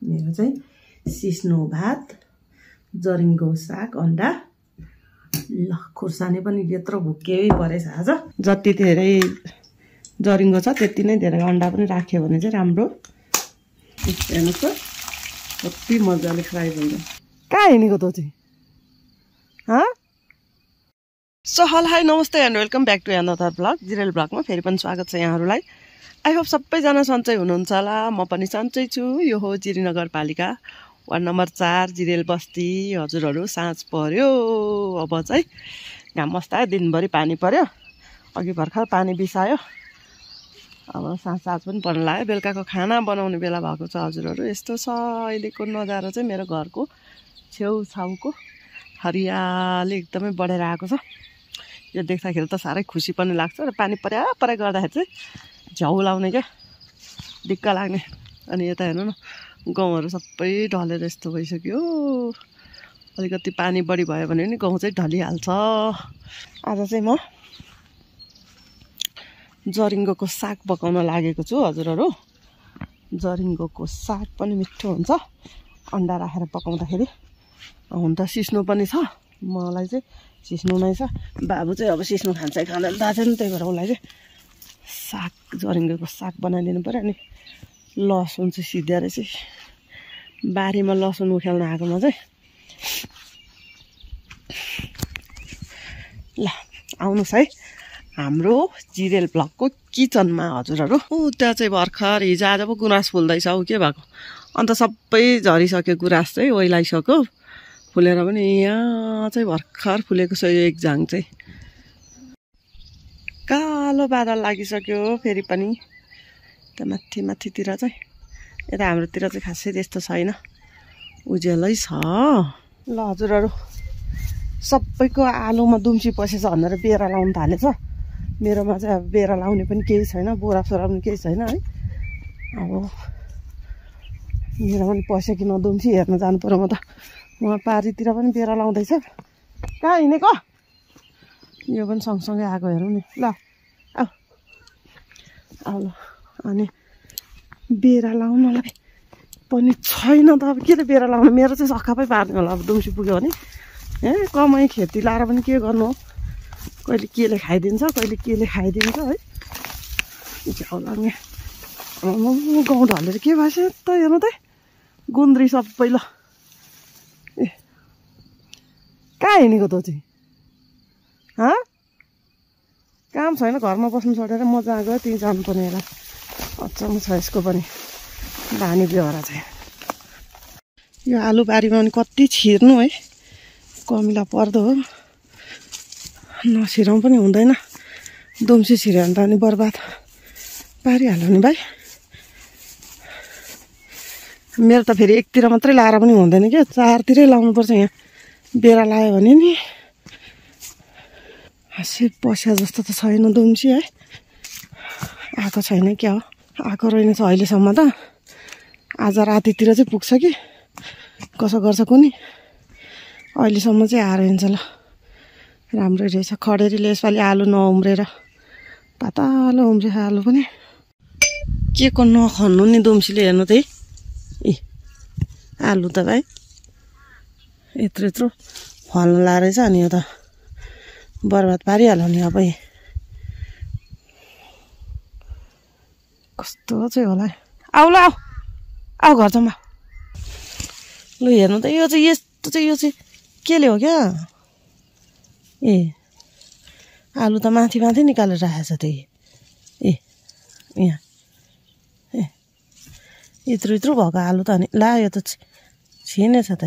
मेरो चाहिँ सिस्नो भात, जरिङ्गो साग, अन्डा। ल खुर्सानी पनि यत्रो भुक्कै परेछ आज। जति धेरै जरिङ्गो छ त्यति नै धेरै अन्डा पनि राख्यो भने चाहिँ राम्रो। हेर्नुहोस् त कति मजाले फ्राई भयो। कहाँ हिँडेको तँ चाहिँ? सो हल हाई नमस्ते and welcome back to another blog. Jirel ब्लगमा फेरि पनि स्वागत छ यहाँहरूलाई। आई होप सबैजना सन्चै हुनुहुन्छ होला। म पनि सन्चै छु। यो हो जिरी नगरपालिका वार्ड नम्बर 4 जिरेल बस्ती। हजुरहरू साँझ पर्यो, अब चाहिँ घाम मस्त आयो, दिनभरि पानी पर्यो, अघि भर्खर पानी बिसायो, अब साँझ पनि पर्न लाग्यो। बेलुकाको खाना बनाउने बेला भएको छ हजुरहरू। यस्तो छ अहिलेको नजारा चाहिँ मेरो घरको छेउछाउको हरियाली एकदमै बढेर आएको छ। यो देख्दाखेरि त साह्रै खुसी पनि लाग्छ र पानी पर्या गर्दाखेरि चाहिँ झ्याउ लाउने क्या, दिक्क लाग्ने। अनि यता हेर्नु न, गाउँहरू सबै ढलेर यस्तो भइसक्यो। अलिकति पानी बढी भयो भने नि गाउँ चाहिँ ढलिहाल्छ। आज चाहिँ म जरिङ्गोको साग पकाउन लागेको छु हजुरहरू। जरिङ्गोको साग पनि मिठो हुन्छ अन्डा राखेर पकाउँदाखेरि। हुन त सिस्नो पनि छ, मलाई चाहिँ सिस्नो नै छ। बाबु चाहिँ अब सिस्नो खान्छ कि खाँदैन थाहा छैन, त्यही भएर उसलाई चाहिँ साग, जरिङ्गोको साग बनाइदिनु पऱ्यो। अनि लसुन चाहिँ सिद्ध्याएर चाहिँ बारीमा लसुन उखेल्न आएकोमा चाहिँ ल आउनुहोस् है हाम्रो जिरेल ब्लकको किचनमा हजुरहरू। त्यहाँ चाहिँ भर्खर हिजो आज पो गुराँस फुल्दैछ। के भएको अन्त सबै झरिसक्यो, गुराँस चाहिँ ओइलाइसक्यो, फुलेर पनि यहाँ चाहिँ भर्खर फुलेको छ। यो एक झाङ चाहिँ कालो बादल लागिसक्यो फेरि पनि। त्यहाँ माथितिर चाहिँ, यता हाम्रोतिर चाहिँ खासै त्यस्तो छैन, उज्यालै छ। ल हजुरहरू, सबैको आलुमा दुम्सी पसेछ भनेर बेरा लाउनु थालेछ। मेरोमा चाहिँ अब बेरा लाउने पनि केही छैन, बोरासोरा पनि केही छैन है। अब मेरो पनि पस्यो कि नदुम्सी हेर्न जानु पर्यो म त। उहाँ पारीतिर पनि बेरा लाउँदैछ। कहाँ हिँडेको? यो पनि सँगसँगै आएको हेरौँ नि। ल आऊ ल। अनि बेरा लाउनलाई पनि छैन त, अब के बेरा लाउनु। मेरो चाहिँ सखापै पार्ने होला अब दुम्सी पुग्यो भने। कमाइ खेती लाएर पनि के गर्नु हो, कहिले केले खाइदिन्छ, कहिले केले खाइदिन्छ है। झ्याउ लाग्ने गाउँ ढलेर के भएछ त, हेर्नु त गुन्द्री सबै। ल ए कहाँ हिँडेको तँ चाहिँ? काम छैन, घरमा बस्नु छोडेर म जहाँ गयो त्यहीँ जानुपर्ने होला। अचम्म छ यसको पनि बानी व्यवहार चाहिँ। यो आलु बारीमा पनि कति छिर्नु है, कमिला पर्दो हो। नछिराउँ पनि हुँदैन, दुम्सी छिर्यो भने त अनि बर्बाद पारिहाल्यो नि भाइ। मेरो त फेरि एकतिर मात्रै लाएर पनि हुँदैन क्या, चारतिरै लाउनुपर्छ। यहाँ बेरा लायो भने नि खासै पस्या जस्तो त छैन दुम्सी है। आएको छैन क्या हो, आएको रहेनछ अहिलेसम्म त। आज रातितिर चाहिँ पुग्छ कि कसो गर्छ कुनी, अहिलेसम्म चाहिँ आएर हिँड्छ। ल राम्रै रहेछ। खडेरीले यसपालि आलु नउम्रेर पातलो उम्रेछ आलु पनि। के को नखन्नु नि दुम्सीले, हेर्नु त ए आलु त भाइ यत्रो फल्न लारहेछ। अनि यो त बर्बाद पारिहाल्यो नि अब। कस्तो चाहिँ होला। आऊ ल आऊ घर जाउँ। ल हेर्नु त यो चाहिँ यस्तो चाहिँ, यो चाहिँ केले हो क्या? ए आलु त माथि निकालेर राखेछ त्यही। ए यहाँ ए यत्रो भएको आलु त। अनि ला यो त छिनेछ त।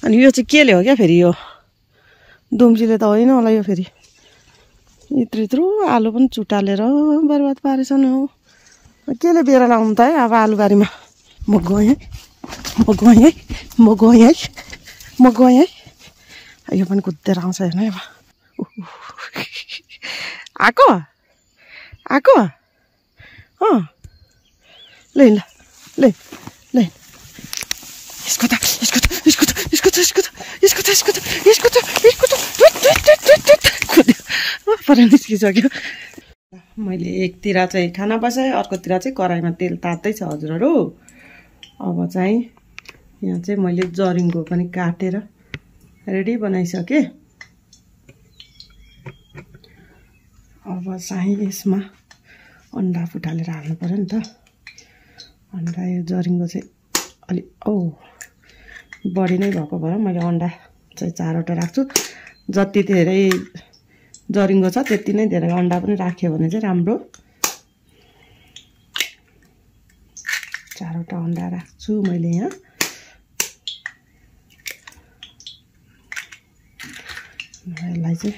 अनि यो चाहिँ केले हो क्या फेरि? यो दुम्सीले त होइन होला। यो फेरि यत्रो आलु पनि चुटालेर बर्बाद पारेछ नि हो। केले बेरा लाउनु त है अब आलुबारीमा। म गएँ है। यो पनि कुदेर आउँछ हेर्नु है। अब आएको ल यसको त परे निस्किसक्यो। मैले एकतिर चाहिँ खाना बसाएँ, अर्कोतिर चाहिँ कराईमा तेल तात्दै छ हजुरहरू। अब चाहिँ यहाँ चाहिँ मैले जरिङ्गो पनि काटेर रेडी बनाइसकेँ। अब चाहिँ यसमा अन्डा फुटालेर हाल्नु पर्यो नि त। अन्डा यो जरिङ्गो चाहिँ अलि बढी नै भएको भएर मैले अन्डा चाहिँ 4वटा राख्छु। जति धेरै जरिङ्गो छ त्यति नै धेरै अन्डा पनि राख्यो भने चाहिँ राम्रो। 4वटा अन्डा राख्छु मैले यहाँ। यसलाई चाहिँ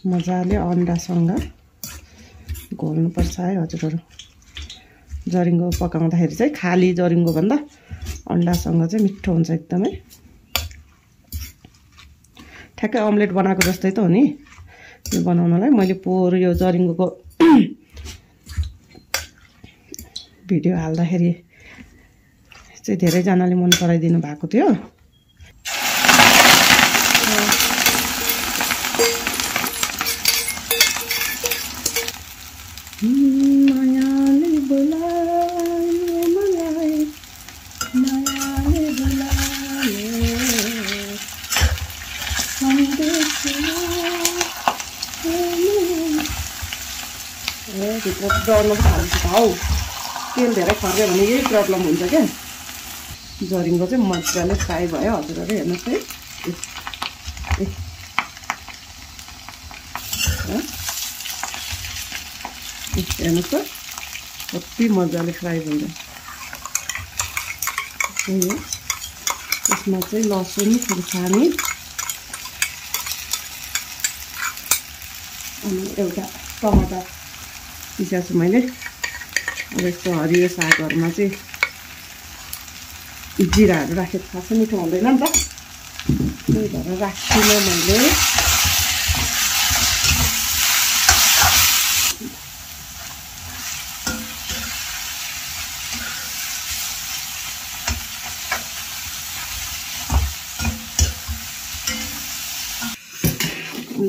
मजाले अन्डासँग घोल्नुपर्छ है हजुरहरू। जरिङ्गो पकाउँदाखेरि चाहिँ खाली जरिङ्गो भन्दा अन्डासँग चाहिँ मिठो हुन्छ एकदमै। ठ्याक्कै अमलेट बनाएको जस्तै त हो नि यो बनाउनलाई। मैले पोहोर यो जरिङ्गोको भिडियो हाल्दाखेरि चाहिँ धेरैजनाले मन पराइदिनु भएको थियो। भित्र जर्नु थाल्छ हौ, तेल धेरै खर्यो भने यही प्रब्लम हुन्छ क्या। जरिङ्गो चाहिँ मजाले फ्राई भयो हजुरहरू। हेर्नुहोस् है, हेर्नुहोस् त कति मजाले फ्राई भयो। यसमा चाहिँ लसुन, खुर्सानी अनि एउटा टमाटर पिसाएको छु मैले। अब यस्तो हरियो सागहरूमा चाहिँ जिराहरू राखेको खासै मिठो हुँदैन नि त, त्यही भएर राख्दिनँ मैले।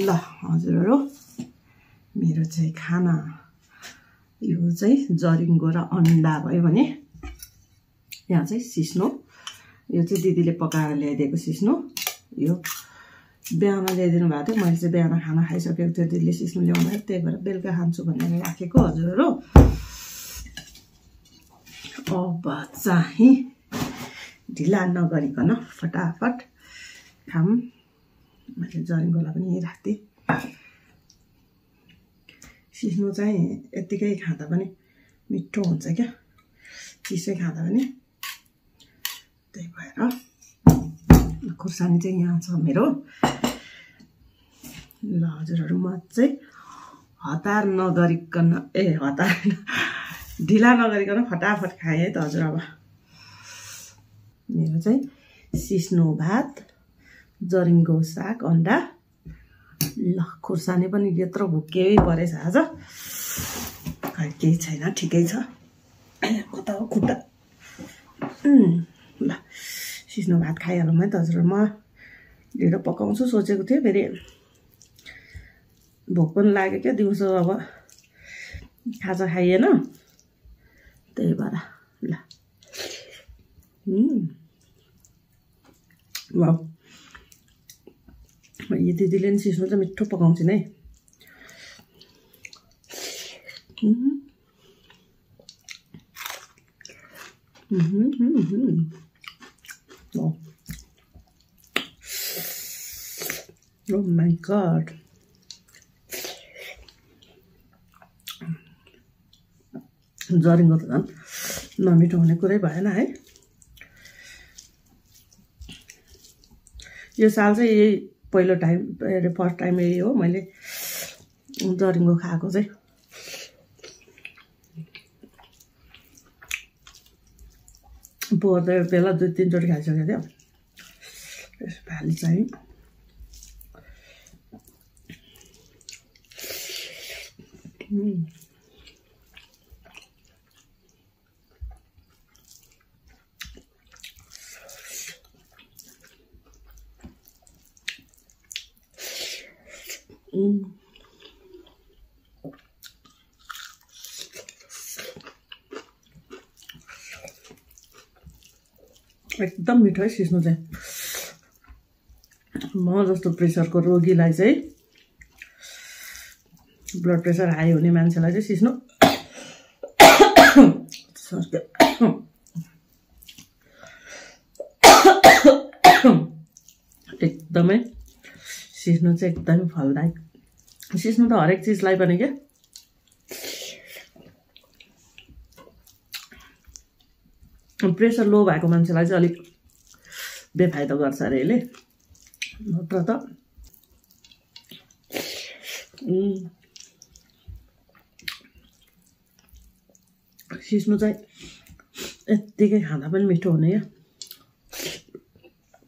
ल हजुरहरू, मेरो चाहिँ खाना यो चाहिँ जरिङ्गो र अन्डा भयो भने यहाँ चाहिँ सिस्नो, यो चाहिँ दिदीले पकाएर ल्याइदिएको सिस्नो। यो बिहान ल्याइदिनु भएको थियो, मैले चाहिँ बिहान खाना खाइसकेको थियो, दिदीले सिस्नो ल्याउनु भयो, त्यही भएर बेलुका खान्छु भनेर राखेको हजुरहरू। अब चाहिँ ढिला नगरिकन फटाफट खाऊँ। मैले जरिङ्गोलाई पनि यहीँ राख्थेँ। सिस्नो चाहिँ यत्तिकै खाँदा पनि मिठो हुन्छ क्या, चिसै खाँदा पनि। त्यही भएर खुर्सानी चाहिँ यहाँ छ मेरो। ल हजुरहरू, म चाहिँ हतार नगरिकन ढिला नगरिकन फटाफट खाएँ है त हजुर। अब मेरो चाहिँ सिस्नो भात, जरिङ्गो साग, अन्डा। ल खुर्सानी पनि यत्रो भुक्कै परेछ आज, खै केही छैन, ठिकै छ। कता हो खुट्टा। ल सिस्नो भात खाइहालौँ है त हजुर। म ढिँडो पकाउँछु सोचेको थिएँ, फेरि भोक पनि लाग्यो क्या दिउँसो, अब खाजा खाइएन, त्यही भएर। ल वाउ, यो दिदीले नि सिस्नो चाहिँ मिठो पकाउँछिन् है। Oh my god. जरिङ्गो त झन् नमिठो हुने कुरै भएन है। यो साल चाहिँ यही पहिलो टाइम, फर्स्ट टाइम यही हो मैले जरिङ्गो खाएको चाहिँ। पोहोर त बेला 2-3 चोटि खाइसकेको थियो। यसपालि चाहिँ एकदम मिठो है सिस्नु चाहिँ। म जस्तो प्रेसरको रोगीलाई चाहिँ, ब्लड प्रेसर हाई हुने मान्छेलाई चाहिँ सिस्नु एकदमै सिस्नु चाहिँ एकदमै फलदायक। सिस्नु त हरेक चिजलाई पनि के प्रेसर लो भएको मान्छेलाई चाहिँ अलिक बेफाइदा गर्छ अरे यसले, नत्र त सिस्नु चाहिँ यत्तिकै खाँदा पनि मिठो हुने क्या।